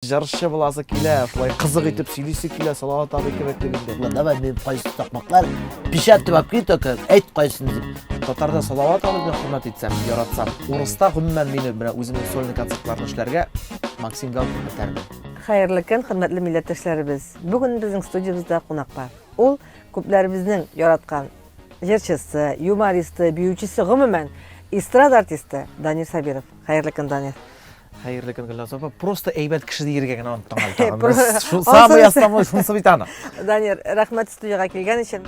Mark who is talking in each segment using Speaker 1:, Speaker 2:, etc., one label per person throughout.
Speaker 1: Җырчы буласы килә, шулай кызык итеп сөйлисе килә, Салават абый кебек дип инде.
Speaker 2: Ла, давай мин кайсы такмаклар, печать алып кил только, әйт кайсын дип.
Speaker 1: Татарда Салават абыйны хөрмәт итсәм, яратсам, урыста гомумән мине менә үземнең сольный концертларны эшләргә Максим Галкин этәрде.
Speaker 3: Хәерле көн, хөрмәтле милләттәшләребез. Бүген безнең студиябездә кунак бар. Ул күпләребезнең яраткан җырчысы, юмористы, биючесе, гомумән, эстрада артисты Данир Сабиров. Хәерле көн, Данир.
Speaker 1: Хәерле көн, Гөлназ апа. Просто әйбәт кеше диергә генә оныттың әле тагын. Шул самый основной шунысы бит аны.
Speaker 3: Данир, рәхмәт студиягә килгән өчен.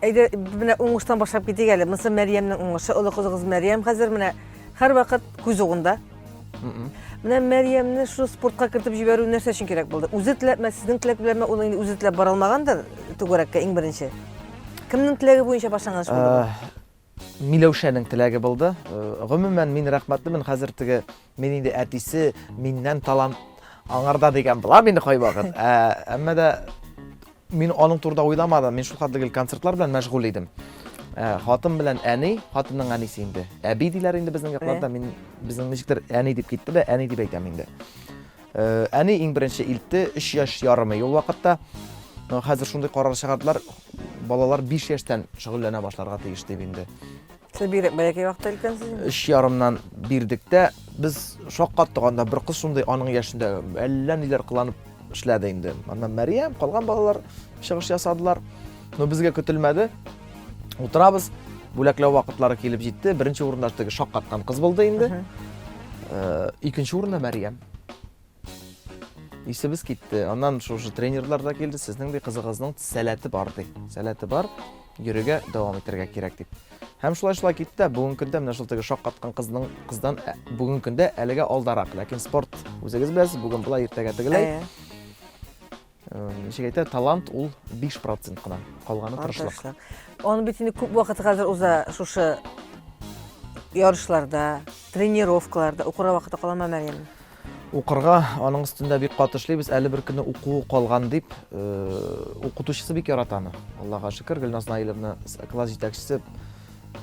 Speaker 3: Әйдә, менә уңыштан башлап китик әле. Монысы Мәрьямнең уңышы. Олы кызыгыз Мәрьям хәзер менә һәрвакыт күз угында. Менә Мәрьямне шул спортка кертеп җибәрү нәрсә өчен кирәк булды? Үзе теләпме, сезнең теләк беләнме? Ул инде үзе теләп бара алмагандыр түгәрәккә иң беренче. Кемнең теләге буенча башланган эш булды бу?
Speaker 1: Миләүшәнең теләге булды. Гомумән, мин рәхмәтлемен хәзер теге, мин инде әтисе, миннән талант аңарда дигән булам инде кайвакыт. Әмма дә мин аның турында уйламадым. Мин шул хәтле гел концертлар белән мәшгуль идем. Хатын белән әни, хатынның әнисе инде. Әби диләр инде безнең якларда. Мин безнең ничектер әни дип китте дә, әни дип әйтәм инде. Әни иң беренче илтте, 3 яшь ярымы ул вакытта. Но хәзер шундый карар чыгардылар, балалар 5 яшьтән шөгыльләнә башларга тиеш дип инде.
Speaker 3: Сез бигрәк бәләкәй вакытта илткәнсез инде.
Speaker 1: Өч ярымнан бирдек тә, без шаккаттык анда бер кыз шундый аның яшендә әллә ниләр кыланып эшләде инде. Аннан Мәрьям, калган балалар чыгыш ясадылар. Но безгә көтелмәде. Утырабыз, бүләкләү вакытлары килеп җитте. Беренче урында теге шаккаткан кыз булды инде. Икенче урында Мәрьям. Исебез китте. Аннан шушы тренерлар да килде. Сезнең ди кызыгызның сәләте бар ди. Сәләте бар, йөрергә дәвам итәргә кирәк дип. Һәм шулай-шулай китте. Бүгенге көндә менә шул теге шаккаткан кызның кыздан бүгенге көндә әлегә алдарак. Ләкин спорт үзегез беләсез, бүген болай, иртәгә тегеләй. Ничек әйтә, талант ул 5% кына, калганы тырышлык.
Speaker 3: Аны бит инде күп вакыт хәзер уза шушы ярышларда, тренировкаларда. Укырга вакыты каламы, Мәрьям?
Speaker 1: Укырга, аның өстендә бик каты эшлибез. Әле бер көнне укуы калган дип, укытучысы бик ярата аны. Аллага шөкер, Гөлназ Наиловна класс җитәкчесе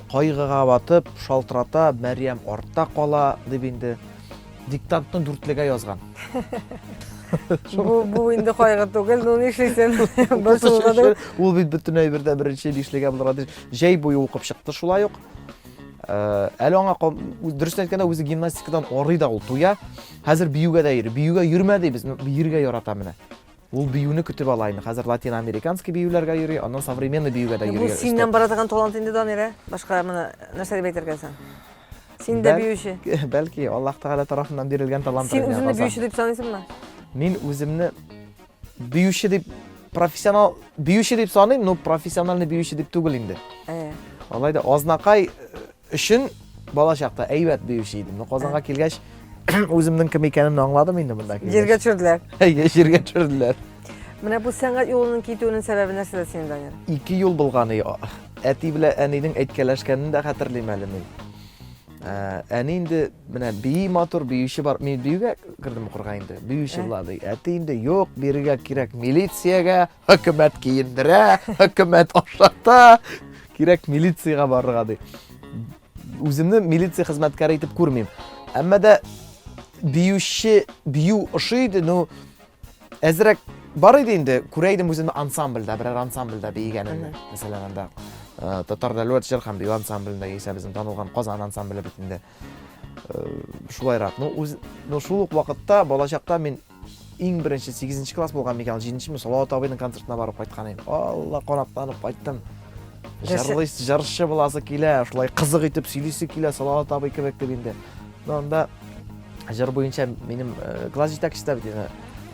Speaker 1: кайгыга батып шалтырата, Мәрьям артта кала дип инде. Диктантны дүртлегә язган.
Speaker 3: Бу, бу инде кайгы түгел, ну нишлисең? Борчылырга
Speaker 1: Ул бит бөтен әйбердә беренче бишлегә булырга тиеш. Җәй буе укып чыкты шулай ук. Әле аңа дөресен әйткәндә үзе гимнастикадан арый да ул туя. Хәзер биюгә дә йөри. Биюгә йөрмә дибез, биергә ярата менә. Ул биюне көтеп ала инде. Хәзер латиноамериканский биюләргә йөри, аннан современный биюгә дә йөри.
Speaker 3: Бу синнән бара торган талант инде, Дамир, ә? Башка моны нәрсә дип әйтергә соң? Син дә биюче.
Speaker 1: Бәлки, Аллаһ Тәгалә тарафыннан бирелгән талант.
Speaker 3: Син үзеңне биюче дип саныйсыңмы?
Speaker 1: Мин үземне биюче дип профессионал биюче дип саныйм, но профессиональный биюче дип түгел инде. Алай да Азнакай өчен бала чакта әйбәт биюче идем. Но Казанга килгәч, үземнең кем икәнемне аңладым инде монда килгәч.
Speaker 3: Җиргә төшерделәр.
Speaker 1: Әйе, җиргә төшерделәр.
Speaker 3: Менә бу сәнгать юлының китүенең сәбәбе нәрсәдә синең, Данир?
Speaker 1: Ике юл булган. Әти белән әнинең әйткәләшкәнен дә хәтерлим әле мин. Әни инде менә бии матур, биюче бар. Мин биюгә кердем укырга инде. Биюче була ди. Әти инде юк, бирергә кирәк милициягә, хөкүмәт киендерә, хөкүмәт ашата. Кирәк милициягә барырга ди. Үземне милиция хезмәткәре итеп күрмим. Әмма дә биюче, бию ошый иде, ну Әзрәк бар иде инде, күрә идем үземне ансамбльдә, берәр ансамбльдә биегәнемне. Мәсәлән, анда Татар дәүләт җыр һәм бию ансамблендә яисә безнең танылган Казан ансамбле бит инде. Шулайрак. Ну, үз, ну шул ук вакытта балачакта мин иң беренче 8 класс булган микән, 7-нчеме Салават абыйның концертына барып кайткан идем. Алла, канатланып кайттым. Җырлый, җырчы буласы килә, шулай кызык итеп сөйлисе килә Салават абый кебек дип инде. Ну, анда җыр буенча минем э, класс җитәкчесе дә бит инде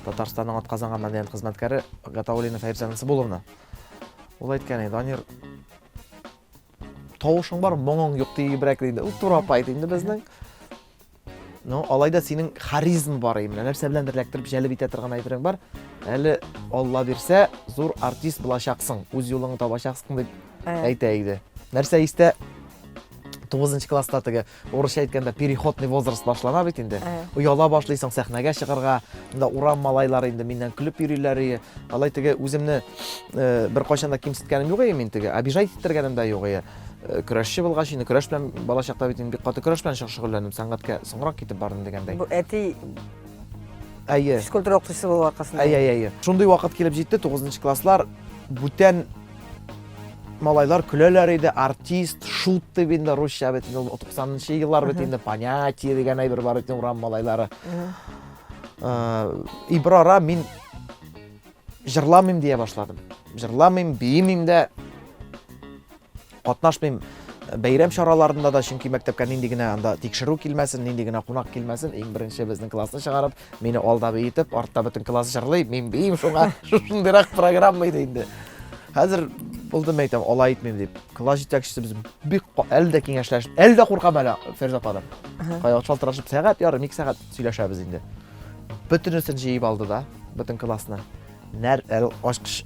Speaker 1: Татарстанның атказанган мәдәният хезмәткәре Гатауллина Фәйрүзә Насыбуловна. Ул әйткән иде, Данир, тавышың бар, моңың юк диебрәк инде. Ул тура апа иде инде безнең. Ну, алай да синең харизма бар менә нәрсә беләндер эләктереп җәлеп итә торган әйберең бар. Әле Алла бирсә, зур артист булачаксың, үз юлыңны табачаксың дип әйтә иде. Нәрсә истә? 9 класста теге Урысча әйткәндә, переходный возраст башлана бит инде. Ояла башлыйсың сәхнәгә чыгарга. Монда урам малайлары инде миннән көлеп йөриләр. Алай теге үземне э, бер кайчан да кимсеткәнем юк иде мин теге, обижать иттергәнем дә юк иде. Э, көрәшче булгач, инде көрәш белән балачакта бит инде бик каты көрәш белән шөгыльләндем, сәнгатькә соңрак китеп бардым дигәндәй.
Speaker 3: Бу әти
Speaker 1: Әйе.
Speaker 3: Физкультура укытучысы булу аркасында.
Speaker 1: Әйе, әйе, әйе. Шундый вакыт килеп җитте, 9 класслар бүтән малайлар көләләр иде, артист, шут дип инде русча бит инде 90 нчы еллар бит инде понятие дигән әйбер бар бит урам малайлары. Э, и бер ара мин җырламыйм дия башладым. Җырламыйм, биемим дә. Катнашмыйм бәйрәм чараларында да, чөнки мәктәпкә нинди генә анда тикшерү килмәсен, нинди генә кунак килмәсен, иң беренче безнең классны чыгарып, мине алда биетеп, артта бөтен класс җырлый, мин биим шуңа, шушындыйрак программа иде инде. Хәзер булды мәйтәм, алай итмим дип. Класс җитәкчесе без бик әле дә киңәшләшеп, әле дә куркам әле Фәрзә ападан. Кайвакыт шалтырашып сәгать ярым, ике сәгать сөйләшәбез инде. Бөтенесен җыеп алды да, бөтен классны. Нәр әл ачкыч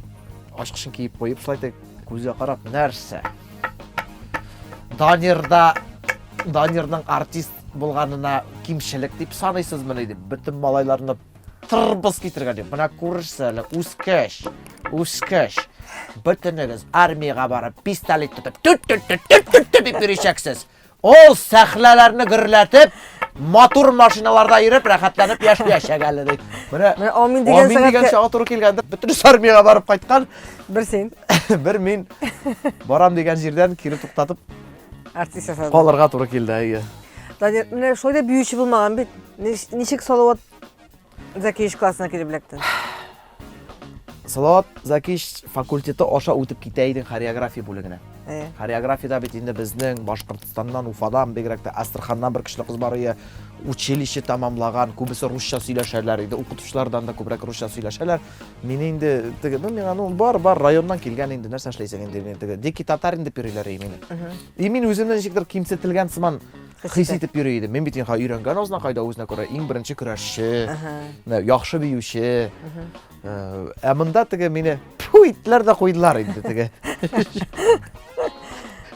Speaker 1: ачкычын киеп куеп, шулай итеп күзгә карап, нәрсә? Данирда Данирның артист булганына кимчелек дип саныйсызмыни дип, бөтен малайларны тырбыз китергән дип. Менә күрерсез әле, үскәч, үскәч, бөтенегез армиягә барып, пистолет тотып, түт түт түт түт түт дип йөричәксез. Ул сәхнәләрне гөрләтеп, матур машиналарда йөреп, рәхәтләнеп яшәячәк әле ди. Менә
Speaker 3: Менә амин дигән
Speaker 1: амин дигән чагы туры килгәндер. Бөтен армиягә барып кайткан.
Speaker 3: Бер син.
Speaker 1: Бер мин барам дигән җирдән кире туктатып
Speaker 3: артист ясады.
Speaker 1: Калырга туры килде, әйе.
Speaker 3: Данир, менә шулай да биюче булмаган бит. Ничек Салават Зәкиевич классына килеп эләктең?
Speaker 1: Салават Зәкиевич факультеты аша үтеп китә идең хореография бүлегенә. Э. Хореографиядә бит инде безнең Башкортстаннан, Уфадан, бигрәк тә Астраханнан бер көчле кыз бар иде. Училище тәмамлаган, күбесе русча сөйләшәләр иде, укытучылардан да күбрәк русча сөйләшәләр. Мин инде теге, ну миңа ну бар, бар районнан килгән инде, нәрсә эшләйсең инде, мин теге дикий татарин дип йөриләр иде мине. И мин үземне ничектер кимсетелгән сыман хис итеп йөри идем. Мин бит инде өйрәнгән Азнакайда үзенә күрә иң беренче көрәшче, яхшы биюче. Э, ә монда теге мине пу иттеләр дә куйдылар инде теге.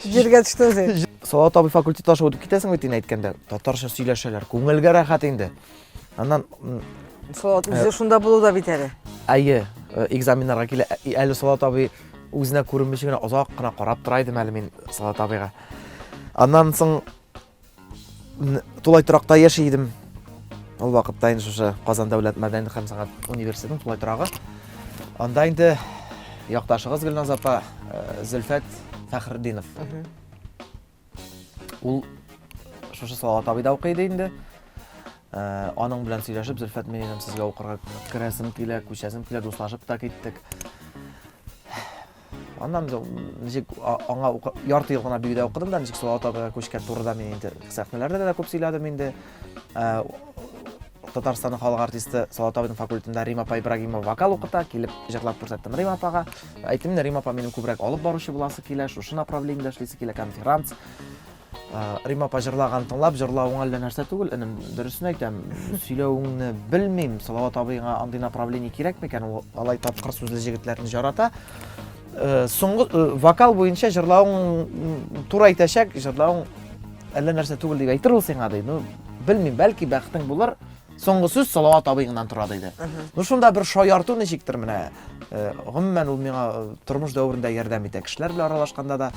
Speaker 3: Җиргә төштең син.
Speaker 1: Салават абый факультеты аша үтеп китәсең бит инде әйткәндә. Татарча сөйләшәләр, күңелгә рәхәт инде. Аннан
Speaker 3: Салават үзе шунда булу да бит әле.
Speaker 1: Әйе, э, экзаменнарга килә. Әле Салават абый үзенә күренмичә генә озак кына карап тора идем әле мин Салават абыйга. Аннан соң тулай торакта яши идем. Ул вакытта инде шушы Казан дәүләт мәдәният һәм сәнгать университетының тулай торагы. Анда инде якташыгыз Гөлназ апа э, Зөлфәт Фәхретдинов. Ул шушы Салават абыйда укый иде инде. Э, аның белән сөйләшеп, Зөлфәт, минем сезгә укырга керәсем килә, күчәсем килә, дуслашып та киттек. Аннан соң ничек аңа ярты ел гына биюдә укыдым да, ничек Салават абыйга күчкән турыда мин инде сәхнәләрдә дә күп сөйләдем инде. Э, Татарстанның халык артисты Салават абыйның факультетында Рима апа Ибрагимова вокал укыта, килеп җырлап күрсәттем Рима апага. Әйттем инде, Рима апа минем күбрәк алып баручы буласы килә, шушы направлениедә эшлисе килә, конферанс. Э, Рима апа җырлаган тыңлап, җырлавың әллә нәрсә түгел, энем, дөресен әйтәм, сөйләвеңне белмим, Салават абыйга андый направление кирәк микән, ул алай тапкыр сүзле җегетләрне жарата. Э, соңгы э, вокал буенча җырлавың туры әйтәчәк, җырлавың әллә нәрсә түгел дип әйтер ул сиңа ди. Ну, белмим, бәлки бәхетең булыр. Соңгы сүз Салават абыеңнан тора диде. Ну шунда бер шаярту ничектер менә. Э, гомумән ул миңа э, тормыш дәверендә ярдәм итә. Кешеләр белән аралашканда да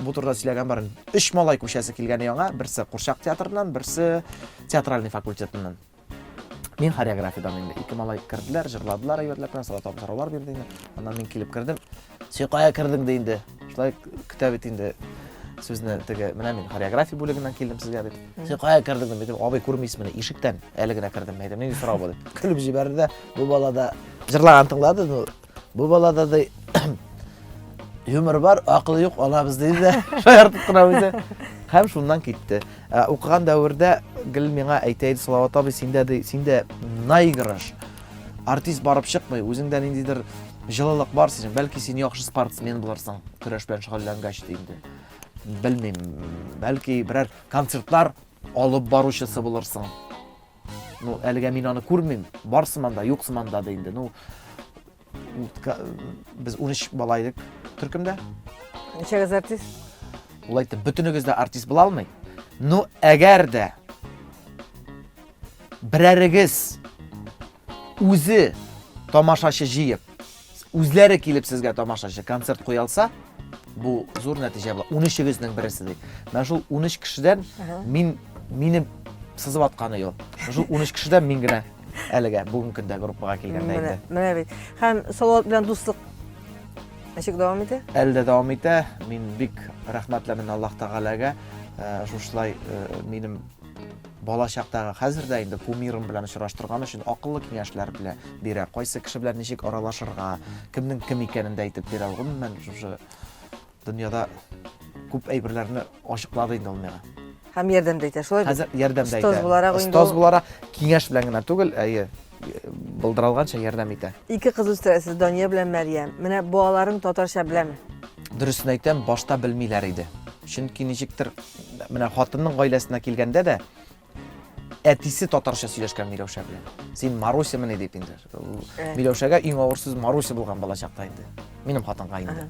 Speaker 1: бу турыда сөйләгән бар. Өч малай күчәсе килгән яңа, берсе Курчак театрыннан, берсе театральный факультетыннан. Мин хореографиядән инде. Ике малай керделәр, җырладылар әйбәтләп кенә, Салават абый сораулар бирде инде. Аннан мин килеп кердем. Син кая кердең ди инде. Шулай көтә бит инде сүзне теге менә мин хореография бүлегеннән килдем сезгә дип. Син кая кердең дип әйтәм, абый күрмисезмени, ишектән әле генә кердем әйтәм. Нинди сорау бу дип. Көлеп җибәрде дә, бу бала да җырлаган тыңлады, ну, бу балада да юмор бар, акылы юк, алабыз диде дә, шаяртып кына үзе. Һәм шуннан китте. Ә, укыган дәвердә гел миңа әйтә иде Салават абый, синдә ди, синдә наигрыш. Артист барып чыкмый, үзеңдә ниндидер җылылык бар синең, бәлки син яхшы спортсмен булырсың, көрәш белән шөгыльләнгәч ди инде. Белмим, бәлки берәр концертлар алып баручысы булырсың. Ну, әлегә мин аны күрмим, бар сыман да, юк сыман да ди инде. Ну, без 13 бала идек төркемдә.
Speaker 3: Ничәгез артист?
Speaker 1: Ул әйтте, бөтенегез дә артист була алмый. Ну, әгәр дә берәрегез үзе тамашачы җыеп, үзләре килеп сезгә тамашачы концерт куя алса, Бу зур нәтиҗә була. Унөчегезнең бересе ди. Менә шул 13 кешедән мин мине сызып атканы юк. Шул 13 кешедән мин генә әлегә бүгенге көндә группага килгәндә инде.
Speaker 3: Менә бит. Һәм Салават белән дуслык ничек дәвам итә?
Speaker 1: Әле дә дәвам итә. Мин бик рәхмәтлемен Аллаһ Тәгаләгә. Э, шушылай э, минем бала чактагы хәзер дә инде кумирым белән очраштырган өчен акыллы киңәшләр белә бирә. Кайсы кеше белән ничек аралашырга, кемнең кем икәнен дә әйтеп бирә. Гомумән, шушы дөньяда күп әйберләрне ачыклады инде ул миңа.
Speaker 3: Һәм ярдәм дә итә, шулай бит?
Speaker 1: Хәзер ярдәм дә итә.
Speaker 3: Остаз буларак инде
Speaker 1: Остаз
Speaker 3: ул.
Speaker 1: буларак киңәш белән генә түгел, әйе, булдыра алганча ярдәм итә.
Speaker 3: Ике кыз үстерәсез, Дания белән Мәрьям. Менә балаларың татарча беләме?
Speaker 1: Дөресен әйтәм, башта белмиләр иде. Чөнки ничектер менә хатынның гаиләсенә килгәндә дә әтисе татарча сөйләшкән Миләүшә белән. Син Марусямыни дип инде. Э. Миләүшәгә иң авыр сүз Маруся булган балачакта инде. Минем хатынга инде.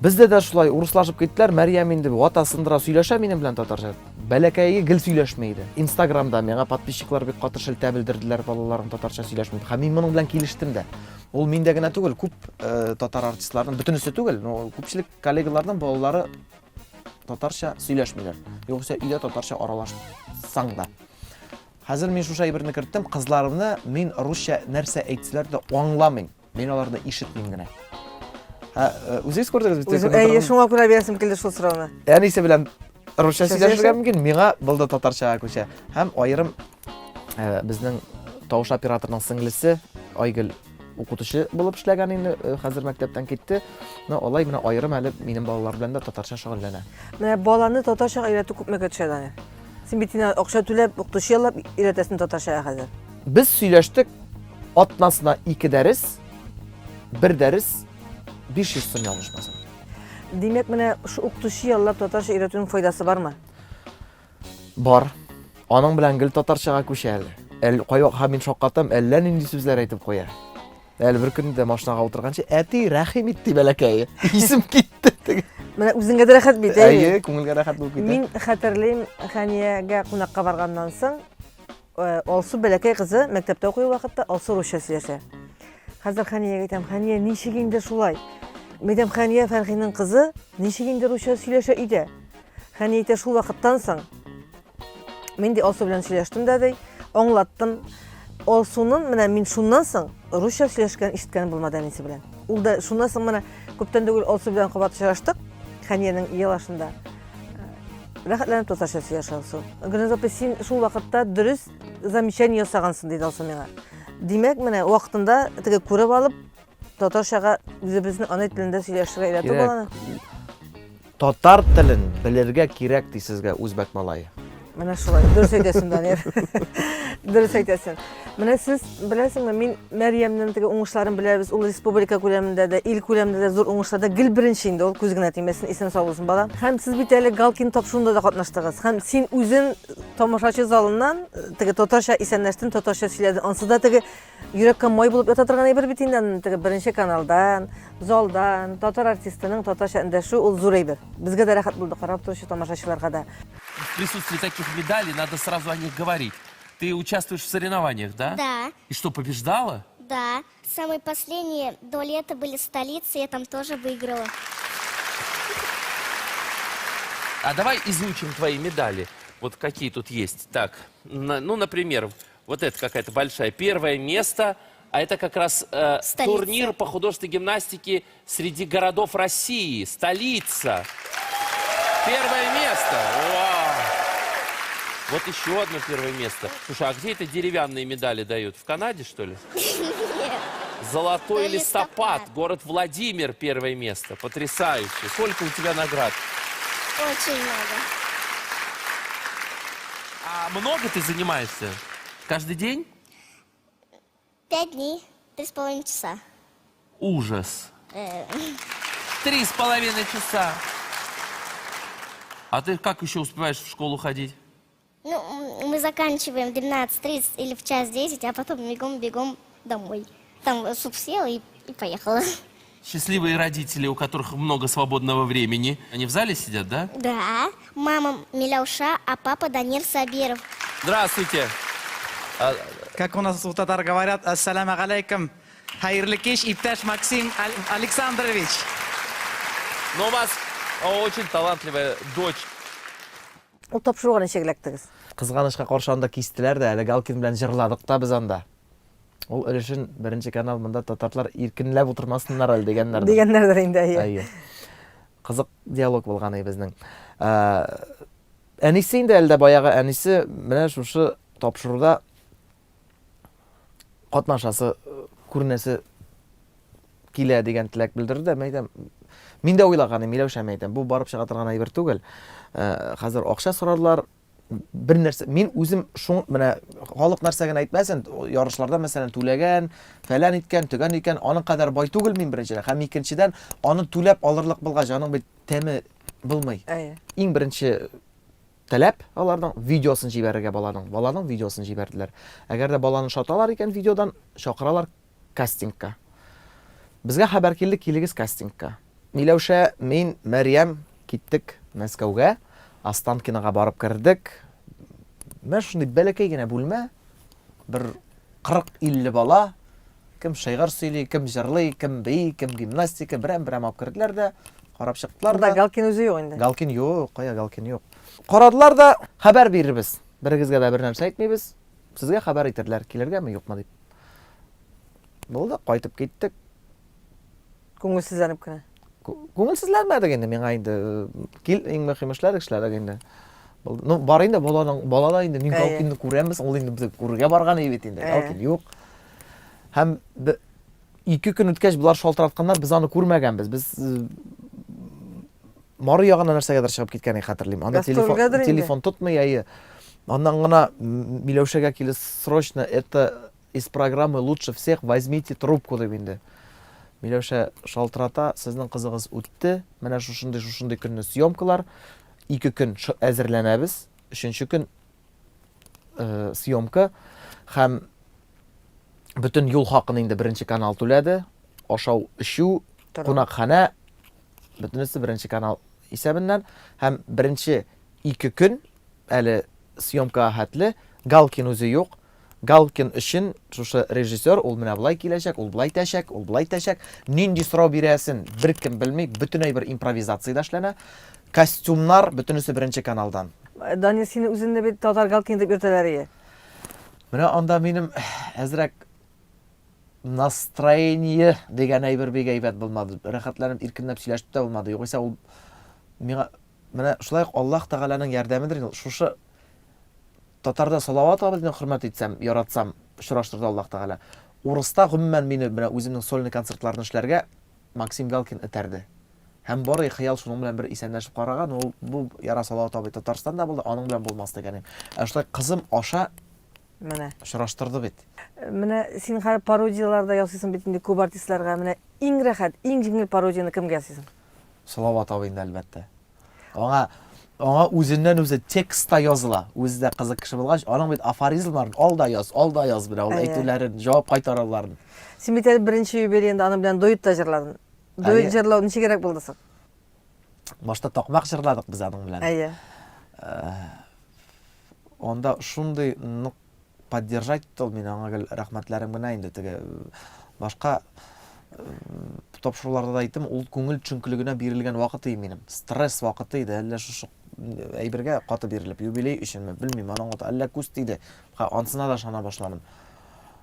Speaker 1: Бездә дә шулай урыслашып киттеләр. Мәрьям инде вата сындыра сөйләшә минем белән татарча. Бәләкәе гел сөйләшми иде. Инстаграмда миңа подписчиклар бик каты шелтә белдерделәр, балаларым татарча сөйләшми. Һәм мин моның белән килештем дә. Ул миндә генә түгел, күп э, татар артистларының, бөтенесе түгел, но күпчелек коллегаларның балалары татарча сөйләшмиләр. Югыйсә өйдә татарча аралашсаң да. Хәзер мин шушы әйберне керттем, кызларымны мин русча нәрсә әйтсәләр дә аңламыйм. Мин аларны ишетмим генә. Ә, э, үзегез күрдегез бит.
Speaker 3: Үзем, әйе, шуңа күрә бирәсем килде шул сорауны.
Speaker 1: Әнисе белән русча сөйләшергә мөмкин, миңа булды татарчага күчә. Һәм аерым э, безнең тавыш операторының сеңлесе Айгөл укытучы булып эшләгән инде, э, хәзер мәктәптән китте. Но алай менә аерым әле минем балалар белән дә татарча шөгыльләнә.
Speaker 3: Менә баланы татарчага өйрәтү күпмегә төшә, Данил? Син бит инде акча түләп, укытучы яллап өйрәтәсең татарчага хәзер.
Speaker 1: Без сөйләштек, атнасына ике дәрес, бер дәрес 500 сум ялгышмасам.
Speaker 3: Димәк, менә шу укытучы яллап татарча өйрәтүнең файдасы бармы?
Speaker 1: Бар. Аның белән гел татарчага күчә әле. Әл кайвакыт мин шаккатам, әллә нинди сүзләр әйтеп куя. Әле бер көнне дә машинага утырганчы, әти, рәхим ит, ди бәләкәе. Исем китте. Теге.
Speaker 3: Менә үзеңгә дә рәхәт бит, әйе.
Speaker 1: Әйе, күңелгә рәхәт булып китә.
Speaker 3: Мин хәтерлим, Хәниягә кунакка барганнан соң, э, Алсу бәләкәй кызы мәктәптә укый вакытта Алсу русча сөйләшә. Хәзер Хәниягә әйтәм, Хәния, ничек инде шулай? Мин әйтәм, Хәния Фәрхинең кызы ничек инде русча сөйләшә өйдә? Хәния әйтә, шул вакыттан соң мин ди Алсу белән сөйләштем дә ди, аңлаттым. Алсуның менә мин шуннан соң русча сөйләшкән ишеткән булмады әнисе белән. Ул да шуннан соң менә күптән түгел Алсу белән кабат очраштык Хәниянең елашында. Рәхәтләнеп татарча сөйләшә Алсу. Гөлназ апа, син шул вакытта дөрес замечание ясагансың, диде Алсу миңа. Димәк, менә вакытында теге күреп алып, татарчага үзебезнең ана телендә сөйләшергә өйрәтү баланы.
Speaker 1: Татар телен белергә кирәк ди сезгә үзбәк малае.
Speaker 3: Менә шулай. Дөрес әйтәсең, Данир. Дөрес әйтәсең. Менә сез беләсеңме, мин Мәрьямнең теге уңышларын беләбез. Ул республика күләмендә дә, ил күләмендә дә зур уңышларда гел беренче инде ул, күз генә тимәсен, исән сау булсын бала. Һәм сез бит әле Галкин тапшыруында да катнаштыгыз. Һәм син үзен тамашачы залыннан э, теге татарча исәнләштең, татарча сөйләдең. Ансы да теге Йөрәккә май булып ята торган әйбер бит инде аның теге беренче каналдан, залдан, татар артистының татарча эндәшү ул зур әйбер. Безгә дә рәхәт булды карап торучы тамашачыларга да.
Speaker 4: В присутствии таких медалей надо сразу о них говорить. Ты участвуешь в соревнованиях, да?
Speaker 5: Да.
Speaker 4: И что, побеждала?
Speaker 5: Да. Самые последние до лета были столицы, я там тоже выиграла.
Speaker 4: А давай изучим твои медали. Вот какие тут есть. Так, ну, например, вот это какая-то большая. Первое место, а это как раз турнир по художественной гимнастике среди городов России. Столица. Первое место. Вау. Вот еще одно первое место. Слушай, а где это деревянные медали дают? В Канаде, что ли?
Speaker 5: Нет.
Speaker 4: Золотой листопад.
Speaker 5: Листопад.
Speaker 4: Город Владимир, первое место. Потрясающе. Сколько у тебя наград?
Speaker 5: Очень много.
Speaker 4: А много ты занимаешься? Каждый день?
Speaker 5: 5 дней, 3,5 часа.
Speaker 4: Ужас. 3,5 часа. А ты как еще успеваешь в школу ходить?
Speaker 5: Ну, мы заканчиваем в 12:30 или в 1:10, а потом бегом-бегом домой. Там суп съела и поехала.
Speaker 4: Счастливые родители, у которых много свободного времени. Они в зале сидят, да?
Speaker 5: Да. Мама Миляуша, а папа Данир Сабиров.
Speaker 4: Здравствуйте.
Speaker 6: Как у нас у татар говорят, ассаляму алейкум. Хәерле кич, иптәш Максим Александрович.
Speaker 4: Но у вас очень талантливая дочь.
Speaker 3: Ул тапшыруга ничек эләктегез?
Speaker 1: Кызганычка каршы анда кистеләр дә, әле Галкин белән җырладык та без анда. Ул өлешен беренче канал монда татарлар иркенләп утырмасыннар әле дигәннәрдер.
Speaker 3: Дигәннәрдер инде, әйе.
Speaker 1: Әйе. Кызык диалог булган безнең. Әнисе инде әле дә баягы әнисе менә шушы тапшыруда катнашасы, күренәсе килә дигән теләк белдерде дә, мен әйтәм, мин дә уйлаган идем, Миләүшә, мен әйтәм, бу барып чыга торган әйбер түгел. Хәзер акча сорарлар, бер нәрсә, мин үзем шуң, менә халык нәрсә генә әйтмәсен, ярышларда мәсәлән түләгән, фәлән иткән, төгән иткән, аның кадәр бай түгел мин беренчедән, һәм икенчедән, аны түләп алырлык булгач, аның бит тәме булмый.
Speaker 3: Әйе.
Speaker 1: Иң беренче таләп аларның видеосын җибәрергә баланың. Баланың видеосын җибәрделәр. Әгәр дә баланы шаталар икән видеодан, чакыралар кастингка. Безгә хәбәр килде, килегез кастингка. Миләүшә, мин, Мәрьям киттек Мәскәүгә. Останкинога барып кердек. Менә шундый бәләкәй генә бүлмә. Бер 40-50 бала. Кем шигырь сөйли, кем җырлый, кем бии, кем гимнастика, берәм-берәм алып керделәр дә, карап чыктылар
Speaker 3: да.
Speaker 1: Галкин
Speaker 3: үзе юк инде.
Speaker 1: Галкин юк, кая Галкин юк. Карадылар да, хәбәр бирербез. Берегезгә дә бер нәрсә әйтмибез. Сезгә хәбәр итерләр, килергәме, юкмы дип. Булды, кайтып киттек.
Speaker 3: Күңелсезләнеп кенә.
Speaker 1: Күңелсезләнмәдек инде, миңа инде кил, иң мөһиме эшләдек, эшләдек инде. Ну, бар инде баланың, балада инде мин Галкинны күрәмез, ул инде без күрергә барган иде бит инде. Галкин юк. Һәм ике көн үткәч болар шалтыратканнар, без аны күрмәгәнбез. Без Мары ягына нәрсәгәдер чыгып киткәнен хәтерлим. Анда телефон, телефон тотмый, әйе. Аннан гына Миләүшәгә килде, срочно, это из программы лучше всех, возьмите трубку дип инде. Миләүшә шалтырата, сезнең кызыгыз үтте, менә шушындый шушындый көнне съемкалар, ике көн әзерләнәбез, өченче көн э, съемка һәм бөтен юл хакын инде беренче канал түләде, ашау, эчү, кунакханә, бөтенесе беренче канал исәбеннән һәм беренче ике көн әле съемкага хәтле Галкин үзе юк. Галкин өчен шушы режиссер ул менә болай киләчәк, ул болай итәчәк, ул болай итәчәк. Нинди сорау бирәсен беркем белми, бөтен әйбер импровизациядә эшләнә. Костюмнар бөтенесе беренче каналдан.
Speaker 3: Данир, сине үзеңне бит татар Галкин дип йөртәләр ие.
Speaker 1: Менә анда минем әзрәк настроение дигән әйбер бик әйбәт булмады. Рәхәтләнеп, иркенләп сөйләшеп тә булмады. Югыйсә ул миңа менә шулай ук Аллаһ Тәгаләнең ярдәмедер инде. Шушы татарда Салават абыйны хөрмәт итсәм, яратсам, очраштырды Аллаһ Тәгалә. Урыста гомумән мине менә үземнең сольный концертларны эшләргә Максим Галкин этәрде. Һәм бары хыял шуның белән бер исәнләшеп караган, ул бу яра Салават абый Татарстанда булды, аның белән булмас дигән. Ә шулай кызым аша
Speaker 3: Менә.
Speaker 1: Очраштырды бит.
Speaker 3: Менә син хәзер пародияләр дә ясыйсың бит инде күп артистларга. Менә иң рәхәт, иң җиңел пародияне кемгә ясыйсың?
Speaker 1: Салават абый инде, әлбәттә. Аңа аңа үзеннән үзе текст та языла. Үзе дә кызык кеше булгач, аның бит афоризмнарын ал да яз, ал да яз менә ул әйтүләрен, җавап кайтаруларын.
Speaker 3: Син бит әле беренче юбилеенда аның белән дуэт та җырладың. Дуэт җырлау ничегрәк булды соң?
Speaker 1: Башта такмак җырладык без аның белән.
Speaker 3: Әйе.
Speaker 1: Анда шундый нык поддержать итте ул мине, аңа гел рәхмәтләрем генә инде теге башка тапшыруларда да әйттем, ул күңел төшенкелегенә бирелгән вакыт иде минем. Стресс вакыты иде, әллә шушы әйбергә каты бирелеп, юбилей өченме, белмим, аның әллә күз тиде. Ансына да ышана башладым.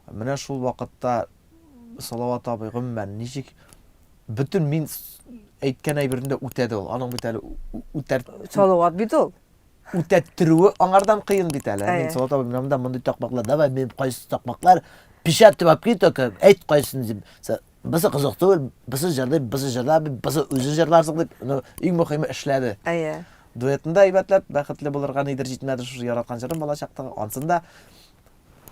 Speaker 1: Менә шул вакытта Салават абый гомумән ничек бөтен мин әйткән әйберне дә үтәде ул. Аның бит әле үтәр
Speaker 3: Салават бит ул.
Speaker 1: Үтәттерүе аңардан кыен бит әле. Мин Салават абый менә монда мондый
Speaker 2: такмаклар, давай мин кайсы такмаклар печать дип алып кил только, әйт кайсын дип. Бусы кызык түгел, бусы җырлый, бусы җырламый, бусы үзе җырларсың дип,
Speaker 1: ну, иң мөһиме эшләде.
Speaker 3: Әйе.
Speaker 1: Дуэтын да әйбәтләп, бәхетле булырга нидер җитмәде шушы яраткан җырым балачактагы. Ансын да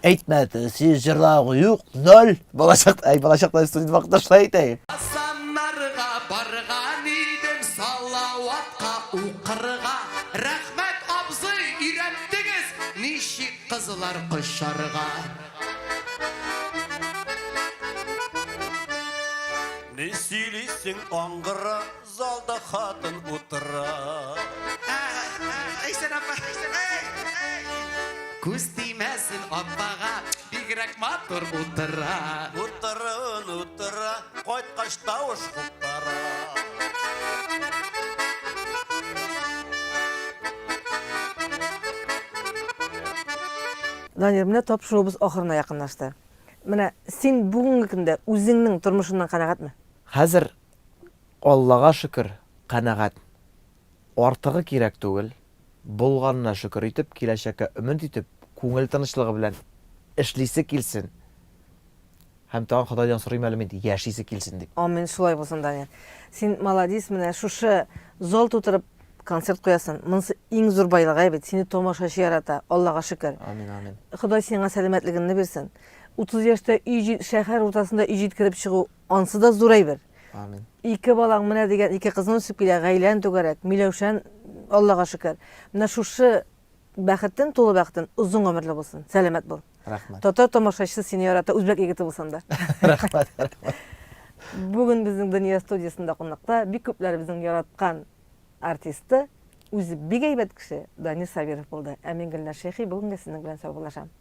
Speaker 2: Әйтмәде, син җырлавың юк, ноль.
Speaker 1: Балачак, әй, балачакта студент вакытта шулай әйтә.
Speaker 6: Казаннарга барган идем Салаватка укырга. Рәхмәт, абзый, өйрәттегез ничек кызлар кочарга.
Speaker 7: Ни сөйлисең, аңгыра, залда хатын утыра.
Speaker 6: Әйсән апа, Күз тимәсен апага, бигрәк матур утыра.
Speaker 7: Утыруын утыра, кайткач тавыш куптара.
Speaker 3: Данир, менә тапшыруыбыз ахырына якынлашты. Менә син бүгенге көндә үзеңнең тормышыңнан канәгатьме?
Speaker 1: Хәзер, Аллага шөкер, канәгать. Артыгы кирәк түгел. Булганына шөкер итеп, киләчәккә өмет итеп, күңел тынычлыгы белән эшлисе килсен. Һәм тагын Ходайдан сорыйм әле мин, яшисе килсен дип.
Speaker 3: Амин, шулай булсын, Данир. Син маладис, менә шушы зал тутырып концерт куясын. Монысы иң зур байлык әй бит. Сине тамашачы ярата, Аллага шөкер.
Speaker 1: Амин, амин.
Speaker 3: Ходай сиңа сәламәтлегеңне бирсен. 30 яшьтә өй шәһәр уртасында өй җиткереп чыгу, ансы да зур әйбер.
Speaker 1: Амин.
Speaker 3: Ике балаң менә дигән ике кызың үсеп килә, гаиләң түгәрәк, Миләүшән, Аллага шөкер. Менә шушы Бәхетен, тулы бәхетен, озын гомерле булсын. Сәламәт бул.
Speaker 1: Рәхмәт.
Speaker 3: Татар тамашачысы сине ярата, үзбәк егете булсаң да.
Speaker 1: Рәхмәт, рәхмәт.
Speaker 3: Бүген безнең Дөнья студиясендә кунакта бик күпләребезнең яраткан артисты, үзе бик әйбәт кеше, Данир Сабиров булды. Ә мин Гөлназ Шәйхи бүгенгә сезнең белән саубуллашам.